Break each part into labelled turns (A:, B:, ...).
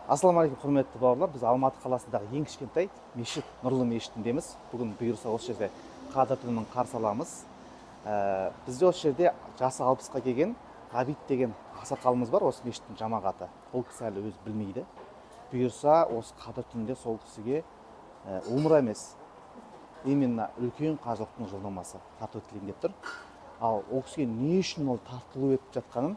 A: Ассалаумағалейкум, құрметті бауырлар. Біз Алматы қаласындағы ең кішкентай мешіт, Нұрлы мешітіндеміз. Бүгін бұйырса осы жерде Қадір түнін қарсы аламыз. Бізде осы жерде жасы 60-қа келген Ғабит деген ақсақалымыз бар, осы мешіттің жамағаты. Ол кісі әлі өзі білмейді. Бұйырса осы Қадір түнінде сол кісіге умра емес, именно үлкен қажылықтың жолдамасы тарту етілейін деп тұр. Ал ол кісіге не үшін ол тартылу етіп жатқанын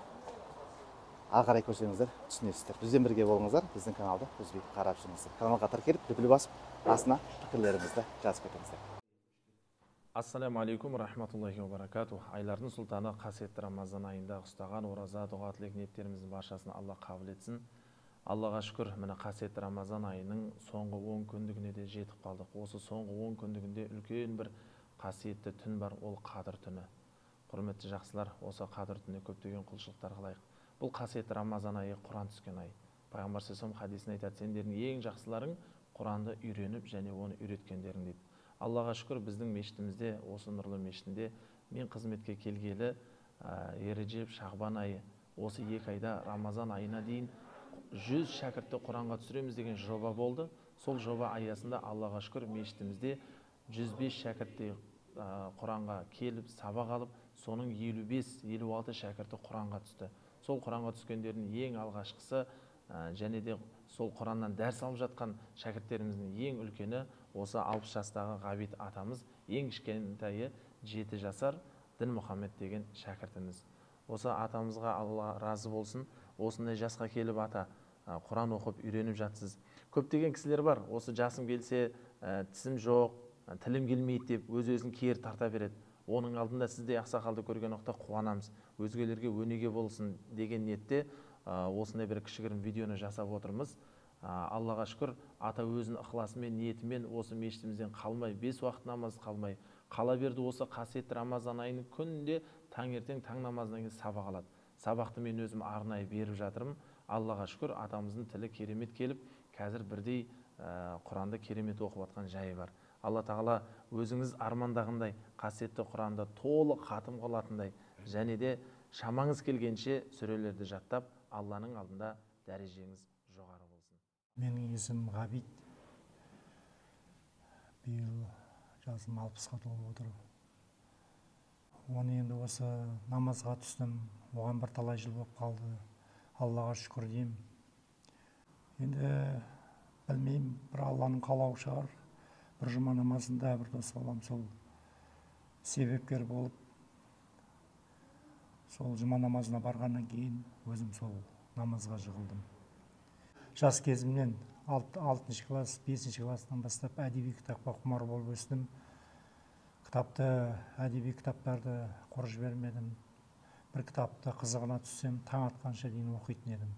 A: ары қарай көрсеңіздер түсінесіздер. Бізбен бірге болыңыздар, біздің каналды үзбей қарап жүріңіздер. Каналға тіркеліп, лүпіл басып, астына пікірлеріңізді жазып кетіңіздер.
B: Ассаламу алейкум рахматуллахи ва баракатух. Айлардың сұлтаны қасиетті Рамазан айында ұстаған ораза, дұға, тілек, ниеттеріміздің баршасын Алла қабыл етсін. Аллаға шүкір, міне қасиетті Рамазан айының соңғы 10 күндігіне де жетіп қалдық. Осы соңғы 10 күндігінде үлкен бір қасиетті түн бар, ол Қадір түні. Құрметті жақсылар, осы Қадір түніне көптеген құлшылықтар қылайық. Бұл қасиетті Рамазан айы Құран түскен ай. Пайғамбар саллаллаху хадисінде айтады, сендердің ең жақсыларың Құранды үйреніп және оны үйреткендерің дейді. Аллаға шүкір, біздің мешітімізде, осы Нұрлы мешітінде мен қызметке келгелі Ережеп, Шағбан айы, осы 2 айда Рамазан айына дейін 100 шәкіртті Құранға түсіреміз деген жоба болды. Сол жоба аясында Аллаға шүкір мешітімізде 105 шәкіртті Құранға келіп сабақ алып, соның 55-56 шәкірті Құранға түсті. Сол Құранға түскендердің ең алғашқысы және де сол Құраннан дәріс алып жатқан шәкірттеріміздің ең үлкені осы 60 жастағы Ғабит атамыз, ең кішкентайы 7 жасар Дінмұхаммед деген шәкіртіміз. Осы атамызға Алла разы болсын. Осындай жасқа келіп ата Құран оқып үйреніп жатсыз. Көптеген кісілер бар, осы жасым келсе, тісім жоқ, тілім келмейді деп өз-өзін кері тарта береді. Оның алдында сіздей ақсақалды көрген уақытта қуанамыз. Өзгелерге өнеге болсын деген ниетте осындай бір кішігірім видеоны жасап отырмыз. Аллаға шүкір, ата өзінің ықыласымен, ниетімен осы мешітімізден қалмай, 5 уақыт намаз қалмай, қала берді осы қасиетті Рамазан айының күнде таңертең таң намазынан кейін сабақ алады. Сабақты мен өзім арнайы беріп жатырмын. Аллаға шүкір, атамыздың тілі керемет келіп, қазір бірдей Құранды керемет оқып жатқан жайы бар. Алла тағала өзіңіз армандағындай қасиетті Құранды толық хатым қылатындай және де шамаңыз келгенше сүрелерді жаттап, Алланың алдында дәрежеңіз жоғары болсын.
C: Менің есімім Ғабит. Биыл жасым 60-қа толып отыр. Оны енді осы намазға түстім, оған бірталай жыл болып қалды. Аллаға шүкір деймін. Енді білмеймін, бір Алланың қалауы шығар. Бір жұма намазында бір дос балам сол себепкер болып, сол жұма намазына барғаннан кейін өзім сол намазға жығылдым. Жас кезімнен 6 класс, 5 класстан бастап әдеби кітапқа құмар болып өстім. Кітапты, әдеби кітаптарды құр жібермедім. Бір кітапты қызығына түссем, таң атқанша дейін оқитын едім,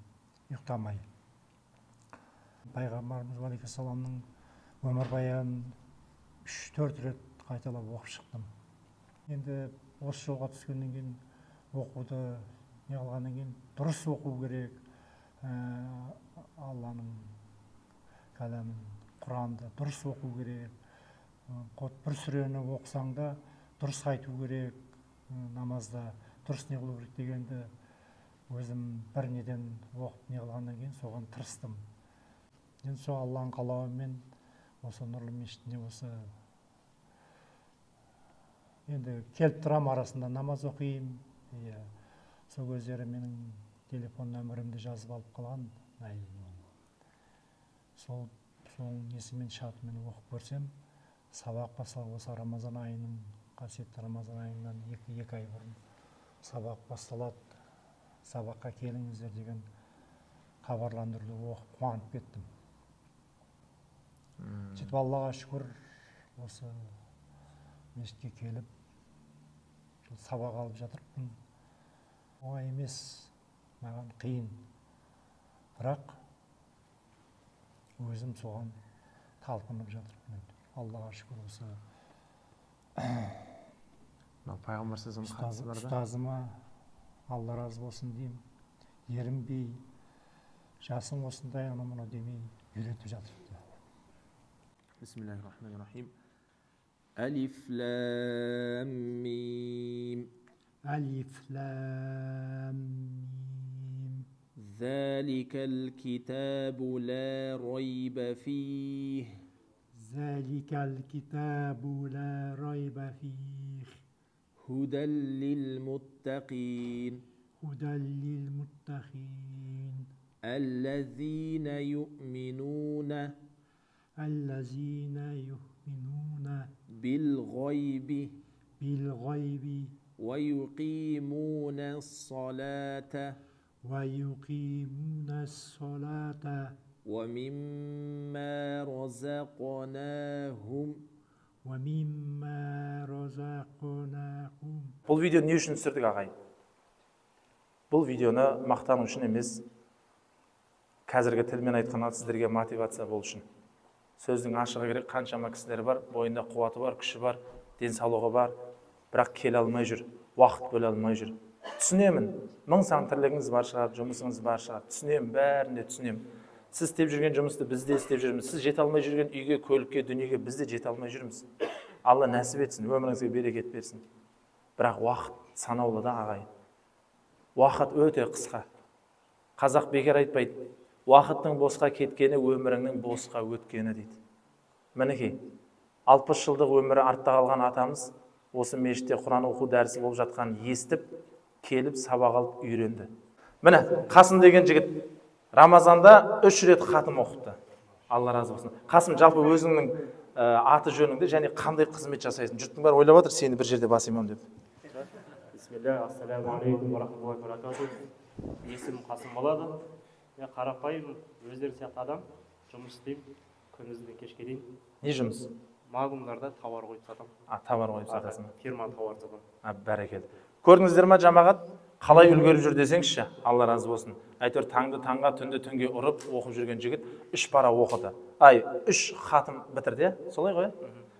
C: ұйықтамай. Пайғамбарымыз алейхиссаламның өмірбаянын 3-4 рет қайталап оқып шықтым. Енді осы жолға түскеннен кейін, оқуды не қылғаннан кейін дұрыс оқу керек. Алланың кәламын, Құранды дұрыс оқу керек. Бір сүрені оқысаң да дұрыс айту керек, намазда дұрыс не қылу керек дегенді өзім бір неден оқып не қылғаннан кейін соған тырыстым. Енді сол Алланың қалауымен осы Нұрлы мешітіне осы енді келіп тұрам, арасында намаз оқимын. Сол кездері менің телефон нөмірімді жазып алып қалған. Сол соның несімен шартымен оқып көрсем, сабақ басталып осы Рамазан айының, қасиетті Рамазан айынан 2 ай бұрын сабақ басталады, сабаққа келіңіздер деген хабарландыруды оқып қуанып кеттім. Сөйтіп Аллаға шүкір, осы мешітке келіп сабақ алып жатырмын. Оңай емес, маған қиын. Бірақ өзім соған талпынып жатырмын. Аллаға шүкір, осы
B: Пайғамбар саллаллаху
C: ұстазыма Алла разы болсын деймін. Ерінбей, жасым осындай, анау-мынау демей үйретіп жатырмын.
B: Бисмиллахир-рахманир-рахим. Алиф лам мим.
C: Алиф лам мим.
D: ذلك الكتاب لا ريب فيه.
C: ذلك الكتاب لا ريب فيه.
D: هدى للمتقين.
C: هدى للمتقين.
D: الذين يؤمنون.
C: الذين يؤمنون.
D: بالغيب.
C: بالغيب.
D: ويقيمون الصلاة.
C: ويقيمون الصلاة.
D: ومما رزقناهم.
C: ومما رزقناهم.
B: Бұл видеоны не үшін түсірдік, ағайын? Бұл видеоны мақтану үшін емес, қазіргі тілмен айтқанда сіздерге мотивация болу үшін. Сөздің ашығы керек, қаншама кісілер бар, бойында қуаты бар, күші бар, денсаулығы бар, бірақ келе алмай жүр, уақыт бөле алмай жүр. Түсінемін, мың сан тірлігіңіз бар шығар, жұмысыңыз бар шығар, түсінемін, бәрін де түсінемін. Сіз істеп жүрген жұмысты біз де істеп жүрміз, сіз жете алмай жүрген үйге, көлікке, дүниеге біз де жете алмай жүрміз. Алла нәсіп етсін, өміріңізге берекет берсін. Бірақ уақыт санаулы да, ағайын. Уақыт өте қысқа. Қазақ бекер айтпайды, уақыттың босқа кеткені өміріңнің босқа өткені дейді. Мінекей, 60 жылдық өмірі артта қалған атамыз осы мешітте Құран оқу дәрісі болып жатқанын естіп, келіп сабақ алып үйренді. Міне, Қасым деген жігіт Рамазанда 3 рет хатым оқыпты. Алла разы болсын. Қасым, жалпы өзіңнің аты жөніңді және қандай қызмет жасайсың? Жұрттың бәрі ойлап отыр, сені бір жерде бас имам деп.
E: Бисмилля, ассаламу алейкум ва рахматуллахи ва баракатух. Есімім Қасым болады. Мен қарапайым, өздерің сияқты адам, жұмыс істеймін, күндізден кешке дейін.
B: Не жұмыс?
E: Магнумдарда тауар қойып сатамын.
B: А, тауар қойып сатасың.
E: Фирма тауар сатамын.
B: А, бәрекелді. Көрдіңіздер ма, жамағат? Қалай үлгеріп жүр десеңізші, Алла разы болсын. Әйтеуір таңды таңға, түнді түнге ұрып оқып жүрген жігіт 3 пара оқыды. Ай, 3 хатым бітірді, солай ғой?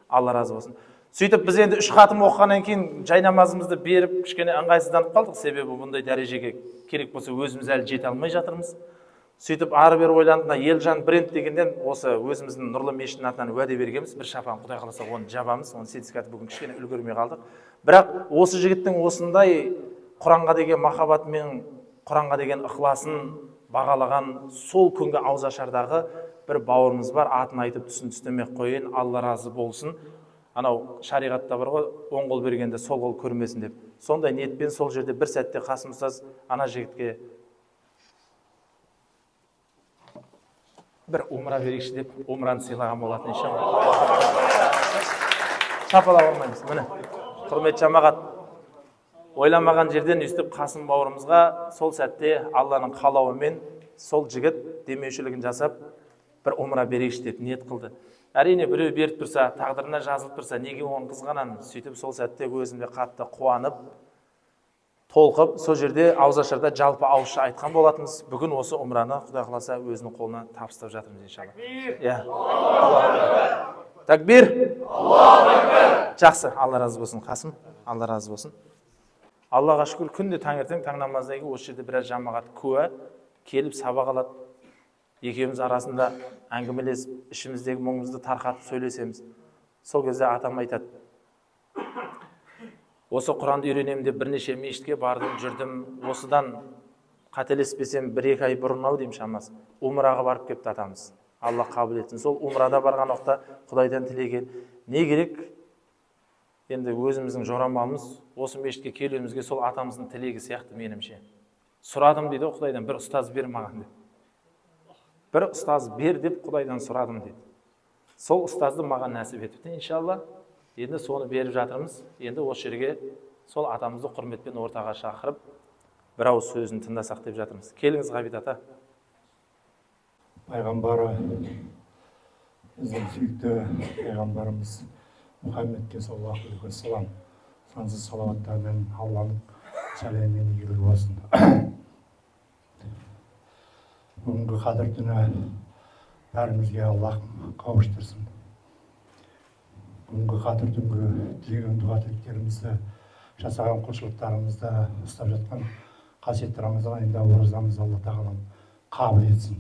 B: Алла разы болсын. Сөйтіп біз енді 3 хатым оқығаннан кейін жай намазымызды беріп, кішкене ыңғайсызданып қалдық, себебі бұндай дәрежеге керек болса өзіміз әлі жете алмай жатырмыз. Сөйтіп ары бері ойландым, мына Елжан бренд дегенден осы өзіміздің Нұрлы мешітінің атынан уәде бергенбіз, бір шапан Құдай қаласа оны жабамыз, оның сертификаты бүгін кішкене үлгермей қалдық. Бірақ осы жігіттің осындай Құранға деген махаббаты мен Құранға деген ықыласын бағалаған сол күнгі ауызашардағы бір бауырымыз бар, атын айтып түсін түстемей қояйын, Алла разы болсын. Анау шариғатта бар ғой, оң қол бергенде сол қол көрмесін деп. Сондай ниетпен сол жерде бір сәтте Қасым ұстаз ана жігітке бір умра берейікші деп умраны сыйлаған болатын, иншалла. Шапалақ алмаймыз. Міне, құрметті жамағат, ойламаған жерден өстіп Қасым бауырымызға сол сәтте Алланың қалауымен сол жігіт демеушілігін жасап бір умра берейікші деп ниет қылды. Әрине, біреу беріп тұрса, тағдырына жазылып тұрса, неге оны қызғанамын? Сөйтіп сол сәтте өзім де қатты қуанып, толқып, сол жерде ауызашарда жалпы ауызша айтқан болатынбыз. Бүгін осы умраны Құдай қаласа өзінің қолына табыстап жатырмыз, иншалла. Иә. Такбир! Жақсы, Алла разы болсын, Қасым, Алла разы болсын. Аллаға шүкір, күнде таңертең таң намазынан кейін осы жерде біраз жамағат куә келіп сабақ алады. Екеуміз арасында әңгімелесіп, ішіміздегі мұңымызды тарқатып сөйлесеміз. Сол кезде атам айтады: осы Құранды үйренемін деп бірнеше мешітке бардым, жүрдім. Осыдан қателеспесем 1-2 ай бұрын ау деймін шамасы. Умраға барып кепті атамыз. Алла қабыл етсін. Сол умрада барған уақытта Құдайдан тілеген не керек? Енді өзіміздің жорамалымыз осы мешітке келуімізге сол атамыздың тілегі сияқты менімше. Сұрадым дейді Құдайдан, бір ұстаз бер маған деп. Бір ұстаз бер деп Құдайдан сұрадым дейді. Сол ұстазды маған нәсіп етіпті, иншалла. Енді соны беріп жатырмыз. Енді осы жерге сол атамызды құрметпен ортаға шақырып, бір ауыз сөзін тыңдасақ деп жатырмыз. Келіңіз, Ғабит ата.
C: Пайғамбары, біздің сүйікті пайғамбарымыз Мұхаммедке саллаллаху алейхи уассалам сансыз салауаттар мен Алланың сәлемі мен игілігі болсын. Бүгінгі қадір түні бәрімізге Аллах қауыштырсын. Бүгінгі қадір түнгі тілеген дұға тілектерімізді, жасаған құлшылықтарымызды ұстап жатқан қасиетті Рамазан айында оразамызды Алла тағалам қабыл етсін.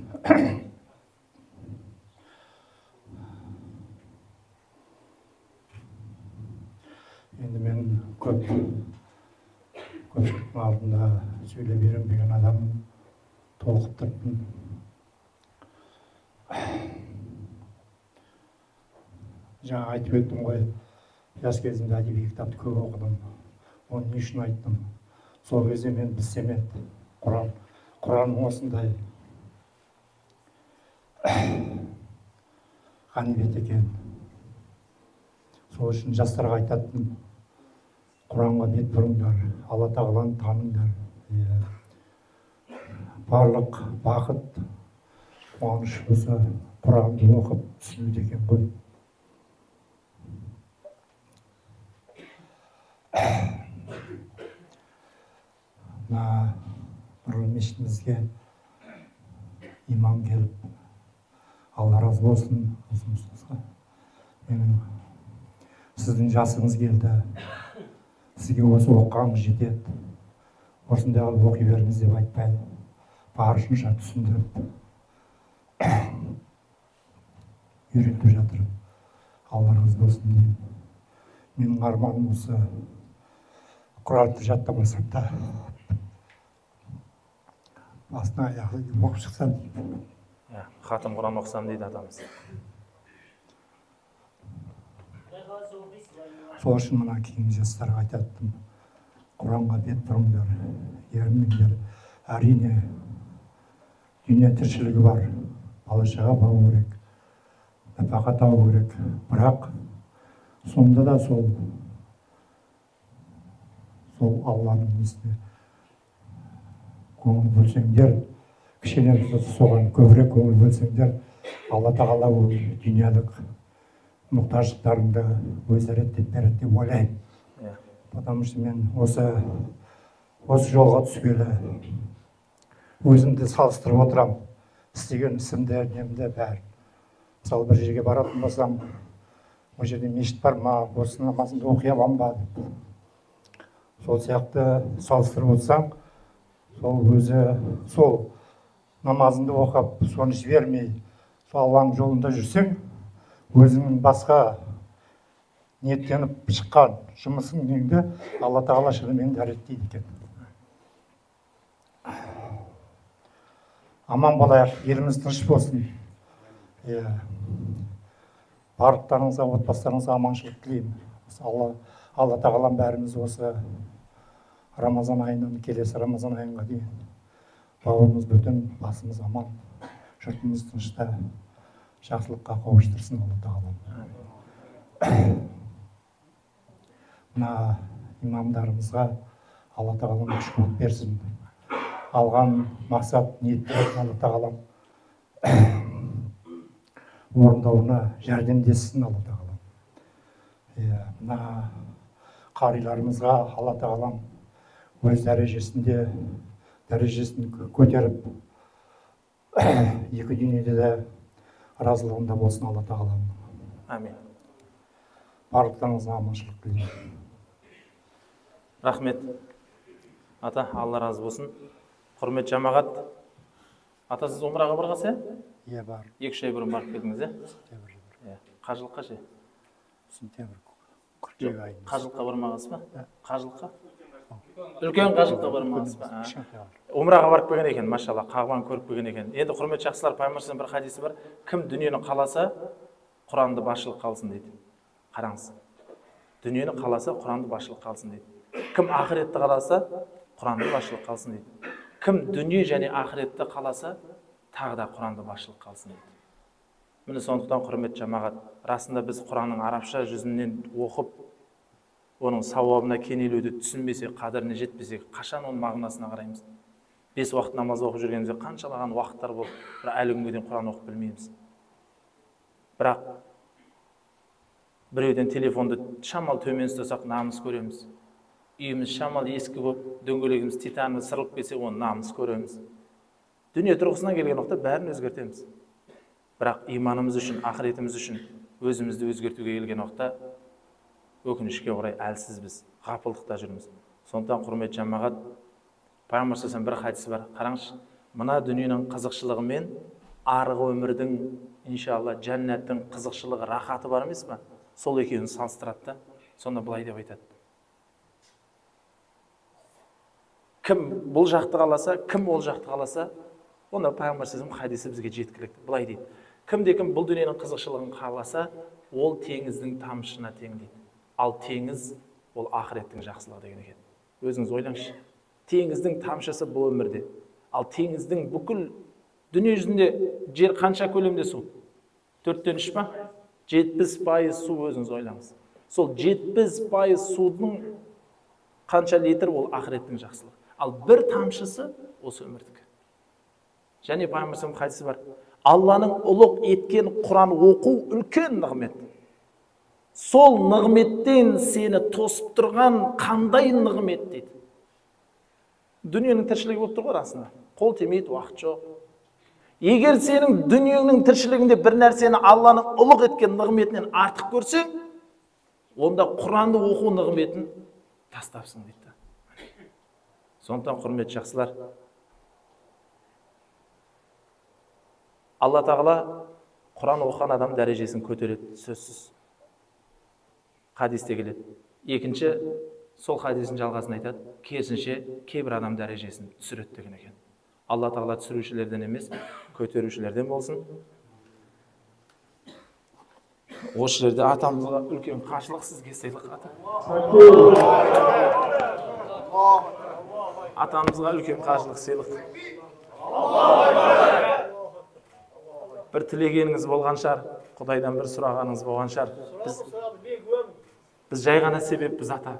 C: Енді мен көпшіліктің алдында сөйлеп үйренбеген адаммын. Толқып тұрмын. Жаңа айтып өттім ғой, жас кезімде әдеби кітапты көп оқыдым. Оны не үшін айттым? Сол кезде мен білсем еді, Құран осындай ғанибет екен. Сол үшін жастарға айтатыным, Құранға бет бұрыңдар, Алла Тағаланы таныңдар. Барлық бақыт, қуаныш осы Құранды оқып түсінуде екен ғой. Мына Нұрлы мешітімізге имам келіп, Алла разы болсын Қасым ұстазға. Менің сіздің жасыңыз келді, сізге осы оқығаныңыз жетеді, осындай қылып оқи беріңіз деп айтпай, барынша түсіндіріп үйретіп жатыр. Алла разы болсын деймін. Менің арманым осы Құранды жаттамасам да басына аяғы оқып шықсам деймін.
B: Хатым Құран оқысам дейді атамыз.
C: Сол үшін мына кейінгі жастарға айтаттым, Құранға бет бұрыңдар, ерінбеңдер. Әрине дүние тіршілігі бар, бала шаға бағу керек, нәпақа табу керек, бірақ сонда да сол Алланың несіне көңіл бөлсеңдер, кішкене соған көбірек көңіл бөлсеңдер, Алла Тағала ол дүниелік мұқтаждықтарыңды өзі реттеп береді деп ойлаймын. Потому что мен осы жолға түскелі өзімді салыстырып отырамын, істеген ісімді, немді бәрін. Мысалы, бір жерге баратын болсам, ол жерде мешіт бар ма, осы намазымды оқи аламын ба деп. Сол сияқты салыстырып отырсаң, сол өзі сол намазыңды оқып, соны жібермей, сол Алланың жолында жүрсең, өзіңнің басқа ниеттеніп шыққан жұмысың неңді Алла Тағала шынымен де реттейді екен. Аман болайық, еліміз тыныш болсын. Барлықтарыңызға, отбасыларыңызға аманшылық тілеймін. Алла Тағалам бәріміз осы Рамазан айынан келесі Рамазан айынға дейін бауырымыз бүтін, басымыз аман, жұртымыз тынышта, жақсылыққа қауыштырсын Алла Тағалам. Мына имамдарымызға Алла Тағалам күш қуат берсін. Алған мақсат, ниеттерін Алла Тағалам орындауына жәрдемдессін Алла Тағалам. Мына қариларымызға Алла Тағалам өз дәрежесін көтеріп, екі дүниеде де разылығында болсын Алла Тағалам.
B: Амин.
C: Барлықтарыңызға аманшылық тілеймін.
B: Рахмет. Ата, Алла разы болсын. Құрметті жамағат, ата, сіз умраға барғансыз, ә?
C: Иә, бар.
B: 2-3 ай бұрын барып келдіңіз, ә?
C: Сентябрь.
B: Иә. Қажылыққа ше?
C: Сентябрь, қыркүйек айында.
B: Қажылыққа бармағансыз ба? Қажылыққа? Үлкен қажылыққа бармағансыз ба? Умраға барып келген екен, машалла, Қағбаны көріп келген екен. Енді құрметті жақсылар, пайғамбарымыздың бір хадисі бар. Кім дүниені қаласа, Құранды басшылыққа алсын дейді. Қараңыз. Дүниені қаласа, Құранды басшылыққа алсын дейді. Кім ақыретті қаласа, Құранды басшылыққа алсын дейді. Кім дүние және ақыретті қаласа, тағы да Құранды басшылыққа алсын дейді. Міне сондықтан құрметті жамағат, расында біз Құранның арабша жүзінен оқып, оның сауабына кенелуді түсінбесек, қадіріне жетпесек, қашан оның мағынасына қараймыз? 5 уақыт намаз оқып жүргенімізде қаншалаған уақыттар болып, бірақ әлі күнге дейін Құран оқып білмейміз. Бірақ біреуден телефонды шамал төмен ұстасақ намыс көреміз. Үйіміз шамал ескі болып, дөңгелегіміз титанымыз сырылып кетсе, оны намыс көреміз. Дүние тұрғысынан келген уақытта бәрін өзгертеміз. Бірақ иманымыз үшін, ақыретіміз үшін өзімізді өзгертуге келген уақытта өкінішке орай әлсізбіз, ғапылдықта жүрміз. Сондықтан құрметті жамағат, пайғамбар саллаллаху бір хадисі бар. Қараңызшы, мына дүниенің қызықшылығы мен арғы өмірдің, иншалла, жәннаттың қызықшылығы, рахаты бар емес па? Сол екеуін салыстырады да, сонда былай деп айтады. Кім бұл жақты қаласа, кім ол жақты қаласа, Онда пайғамбар саллаллаху хадисі бізге жеткілікті. Былай дейді: кімде-кім бұл дүниенің қызықшылығын қаласа, ол теңіздің тамшысына тең дейді. Ал теңіз ол ақыреттің жақсылығы деген екен. Өзіңіз ойлаңызшы. Теңіздің тамшысы бұл өмірде. Ал теңіздің бүкіл дүние жүзінде жер қанша көлемде су? 4-тен 3 па? 70% су, өзіңіз ойлаңыз. Сол 70% судың қанша литр, ол ақыреттің жақсылығы. Ал бір тамшысы осы өмірдікі. Және пайғамбар хадисі бар. Алланың ұлық еткен Құран оқу үлкен нығмет. Сол нығметтен сені тосып тұрған қандай нығмет дейді. Дүниенің тіршілігі болып тұр ғой расында. Қол тимейді, уақыт жоқ. Егер сенің дүниеңнің тіршілігінде бір нәрсені Алланың ұлық еткен нығметінен артық көрсең, онда Құранды оқу нығметін тастапсың дейді. Сондықтан құрметті жақсылар, Алла тағала Құран оқыған адам дәрежесін көтереді, сөзсіз. Хадисте келеді. Екінші, сол хадистің жалғасын айтады, керісінше кейбір адам дәрежесін түсіреді деген екен. Алла тағала түсірушілерден емес, көтерушілерден болсын. Осы жерде атамызға үлкен қажылық, сізге сыйлық ата. Атамызға үлкен қажылық сыйлық. Бір тілегеніңіз болған шығар, Құдайдан бір сұрағаныңыз болған шығар. Біз жай ғана себеппіз ата.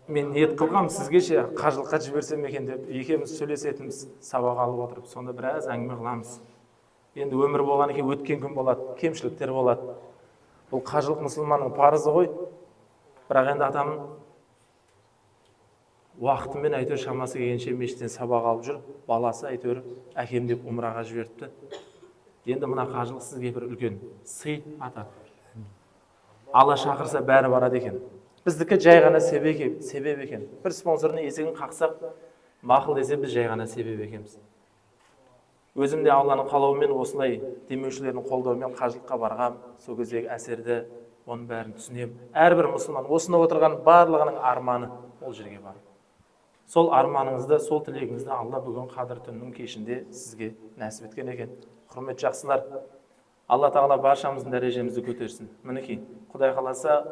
B: Мен ниет қылғам сізге ше қажылыққа жіберсем екен деп, екеуміз сөйлесетінбіз, сабақ алып отырып, сонда біраз әңгіме қыламыз. Енді өмір болған екен, өткен күн болады, кемшіліктер болады. Бұл қажылық мұсылманның парызы ғой. Бірақ енді атам уақытымен әйтеуір шамасы келгенше мешіттен сабақ алып жүр, баласы әйтеуір әкем деп умраға жіберіпті. Енді мына қажылық сізге бір үлкен сый ата. Алла шақырса бәрі барады екен. Біздікі жай ғана себеп екен. Бір спонсордың есігін қақсақ, мақұл десе, біз жай ғана себеп екенбіз. Өзім де Алланың қалауымен осылай демеушілердің қолдауымен қажылыққа барғам, сол кездегі әсерді, оның бәрін түсінемін. Әрбір мұсылман, осында отырған барлығының арманы ол жерге бару. Сол арманыңызды, сол тілегіңізді Алла бүгін Қадір түнінің кешінде сізге нәсіп еткен екен. Құрметті жақсылар, Алла тағала баршамыздың дәрежемізді көтерсін. Мінекей, Құдай қаласа,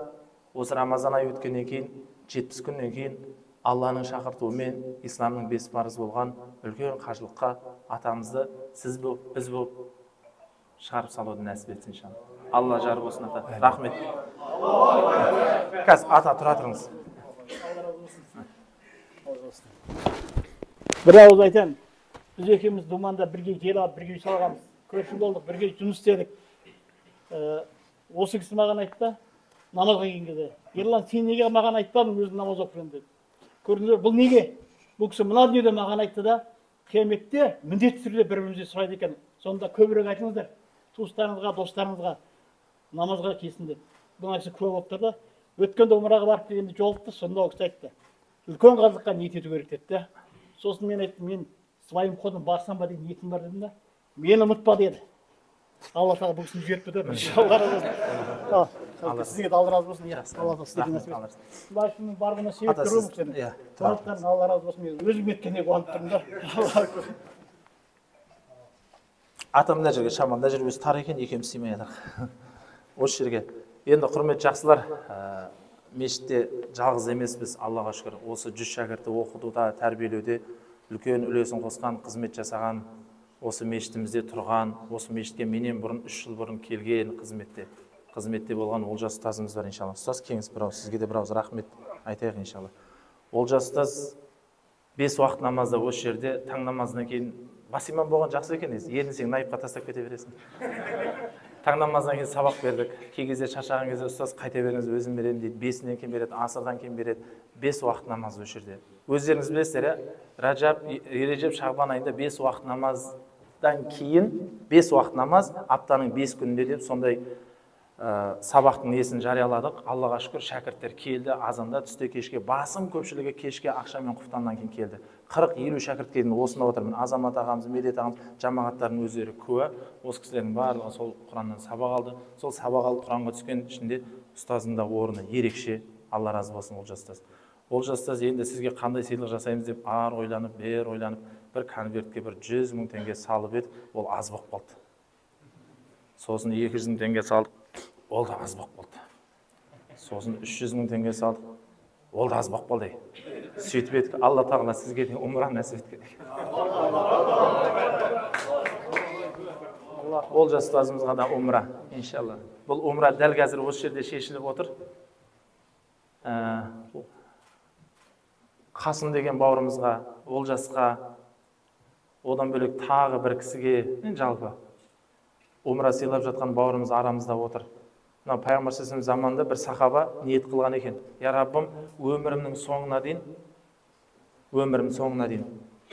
B: осы Рамазан айы өткеннен кейін, 70 күннен кейін Алланың шақыртуымен исламның 5 парызы болған үлкен қажылыққа атамызды сіз болып, біз болып шығарып салуды нәсіп етсін иншалла. Алла жар болсын ата. Рахмет. Қазір ата тұра тұрыңыз.
F: Бір ауыз айтайын. Біз екеуміз Думанда бірге жер алып, бірге үй салғанбыз. Көрші болдық, бірге жұмыс істедік. Осы кісі маған айтты, намазға келген кезде, Ерлан, сен неге маған айтпадың, өзің намаз оқып жүрмін деді. Көрдіңіздер, бұл неге? Бұл кісі мына дүниеде маған айтты да, қияметте міндетті түрде бір-бірімізден сұрайды екен. Сонда көбірек айтыңыздар, туыстарыңызға, достарыңызға намазға келсін деп. Бұл кісі куә болып тұр да, өткенде умраға барып келгенде жолықты, сонда ол кісі айтты. Үлкен қажылыққа ниет ету керек деді да. Сосын мен айттым, мен своим ходом барсам ба деген ниетім бар дедім да. Мені ұмытпа деді. Алла тағала бұл кісіні жіберіпті да. Алла разы болсын. Сізге де Алла разы болсын. Алла тағала сізге нәсіп етсін. Мына барғанына себеп көріп отырмын сені. Барлықтарың Алла разы болсын. Мен өзім еткенде қуанып тұрмын да.
B: Ата мына жерге шамалы, мына жер өзі тар екен, екеуміз сыймай жатырық. Осы жерге. Енді құрметті жақсылар, мешітте жалғыз емеспіз, Аллаға шүкір. Осы 100 шәкіртті оқытуда, тәрбиелеуде үлкен үлесін қосқан, қызмет жасаған, осы мешітімізде тұрған, осы мешітке менен бұрын 3 жыл бұрын келген қызметте болған Олжас ұстазымыз бар иншалла. Ұстаз, кеңес бір ауыз, сізге де бір ауыз рахмет айтайық иншалла. Олжас ұстаз 5 уақыт намазда осы жерде, таң намазынан кейін бас имам болған жақсы екен, ерінсең найыпқа тастап кете бересің. Таң намазынан кейін сабақ бердік. Кей кезде шаршаған кезде ұстаз қайта беріңіз, өзім беремін дейді. 5-інен кейін береді, асырдан кейін береді. 5 уақыт намаз осы жерде. Өздеріңіз білесіздер, Ражаб, Ережеп, Шағбан айында 5 уақыт намаздан кейін 5 уақыт намаз аптаның 5 күнінде деп сондай сабақтың несін жарияладық. Аллаға шүкір, шәкірттер келді, азанда, түсте, кешке, басым көпшілігі кешке ақша мен құфтаннан кейін келді. 40-50 шәкірт келді, осында отырмын. Азамат ағамыз, Медет ағамыз, жамағаттардың өздері куә. Осы кісілердің барлығы сол Құраннан сабақ алды. Сол сабақ алып Құранға түскен ішінде ұстаздың да орны ерекше. Алла разы болсын Олжас ұстаз. Олжас ұстаз, енді сізге қандай сыйлық жасаймыз деп ар ойланып, бер ойланып, Бір конвертке бір 100 мың теңге салып едік, ол аз болып қалды. Сосын 200 мың теңге салдық, ол да аз болып қалды. Сосын 300 мың теңге салдық, ол да аз болып қалды. Сөйтіп едік, Алла тағала сізге де умра нәсіп еткен. Олжас ұстазымызға да умра, иншалла. Бұл умра дәл қазір осы жерде шешіліп отыр. Қасым деген бауырымызға, Олжасқа, одан бөлек тағы бір кісіге, жалпы умра сыйлап жатқан бауырымыз арамызда отыр. Мына пайғамбар саллаллаху заманында бір сахаба ниет қылған екен. Я Раббым, өмірімнің соңына дейін,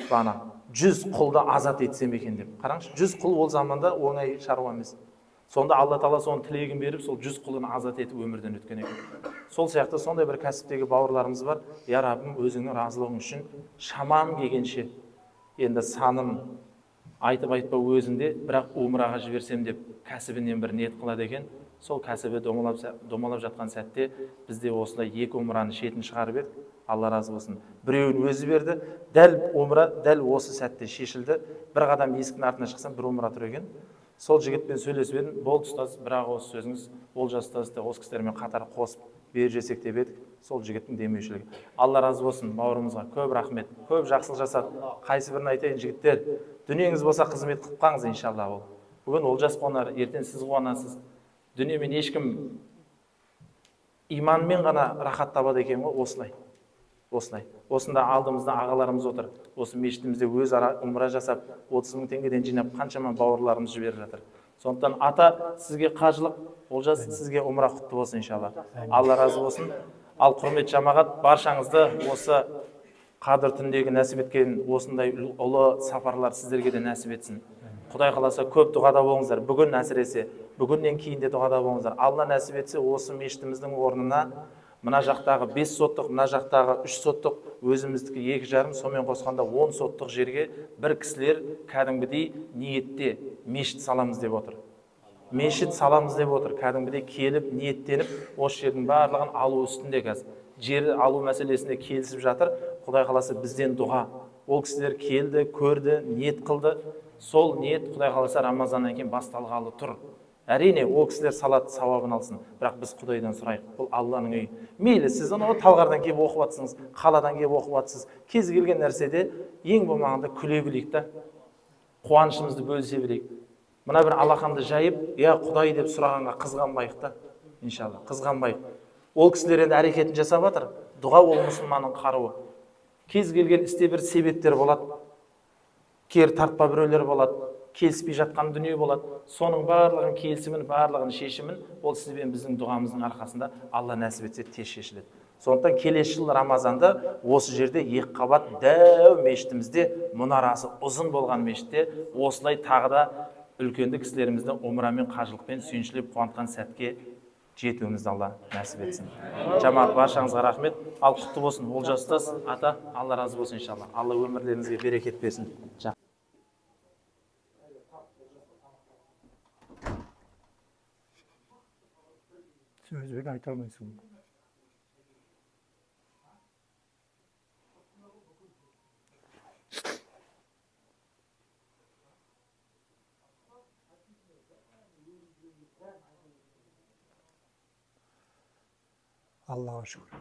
B: бана 100 құлды азат етсем екен деп. Қараңызшы, 100 құл ол заманда оңай шаруа емес. Сонда Алла тағала соның тілегін беріп, сол 100 құлын азат етіп өмірден өткен екен. Сол сияқты сондай бір кәсіптегі бауырларымыз бар. Я Раббым, өзіңнің разылығың үшін шамам келгенше, енді санын айтып айтпа өзінде, бірақ умраға жіберсем деп кәсібінен бір ниет қылады екен. Сол кәсібі домалап жатқан сәтте бізде осындай 2 умраны шетін шығарып едік. Алла разы болсын. Біреуін өзі берді, дәл умра дәл осы сәтте шешілді. Бір қадам есіктің артына шықсам, бір умра тұр екен. Сол жігітпен сөйлесіп едім, болды ұстаз, бірақ осы сөзіңіз, Олжас ұстазды осы кісілермен қатар қосып беріп жесек деп едік. Сол жігіттің демеушілігі. Алла разы болсын бауырымызға, көп рахмет, көп жақсылық жасады. Қайсы бірін айтайын, жігіттер, дүниеңіз болса қызмет қылып қалыңыз иншалла ол. Бүгін Олжас қуанар, ертең сіз қуанасыз. Дүниемен ешкім иманмен ғана рахат табады екен ғой, осылай. Осылай. Осында алдымызда ағаларымыз отыр. Осы мешітімізде өз ара умра жасап, 30 мың теңгеден жинап қаншама бауырларымыз жіберіп жатыр. Сондықтан ата, сізге қажылық, Олжас, сізге умра құтты болсын иншалла. Алла разы болсын. Ал құрметті жамағат, баршаңызды осы қадір түндегі нәсіп еткен осындай ұлы сапарлар сіздерге де нәсіп етсін. Құдай қаласа көп дұғада болыңыздар. Бүгін әсіресе, бүгіннен кейін де дұғада болыңыздар. Алла нәсіп етсе, осы мешітіміздің орнына мына жақтағы 5 соттық, мына жақтағы 3 соттық, өзіміздікі 2,5, сонымен қосқанда 10 соттық жерге бір кісілер кәдімгідей ниетте мешіт саламыз деп отыр. Мешіт саламыз деп отыр. Кәдімгідей келіп, ниеттеніп, осы жердің барлығын алу үстінде қазір. Жер алу мәселесінде келісіп жатыр. Құдай қаласа бізден дұға. Ол кісілер келді, көрді, ниет қылды. Сол ниет Құдай қаласа Рамазаннан кейін басталғалы тұр. Әрине, ол кісілер салат сауабын алсын, бірақ біз Құдайдан сұрайық. Бұл Алланың үйі. Мейлі, сіз анау Талғардан келіп оқып жатсыңыз, қаладан келіп оқып жатсыз. Кез келген нәрседе ең болмағанда күле білейік та, қуанышымызды бөлісе білейік. Мына бір алақанды жайып, я Құдай деп сұрағанға қызғанбайық та, иншалла, қызғанбайық. Ол кісілер енді әрекетін жасап жатыр. Дұға ол мұсылманның қаруы. Кез келген істе бір себептер болады. Кері тартпа біреулер болады, келіспей жатқан дүние болады. Соның барлығын келісімін, барлығын шешімін ол сіз бен біздің дұғамыздың арқасында Алла нәсіп етсе тез шешіледі. Сондықтан келесі жыл Рамазанда осы жерде 2 қабат дәу мешітімізде, мұнарасы ұзын болған мешітте осылай тағы да үлкенді кісілерімізді умрамен, қажылықпен сүйіншілеп қуантқан сәтке жетуімізді Алла нәсіп етсін. Жамағат, баршаңызға рахмет. Ал құтты болсын Олжас ұстаз, ата, Алла разы болсын иншалла. Алла өмірлеріңізге берекет берсін.
C: Сөзбен айта алмайсың. Аллаға шүкір.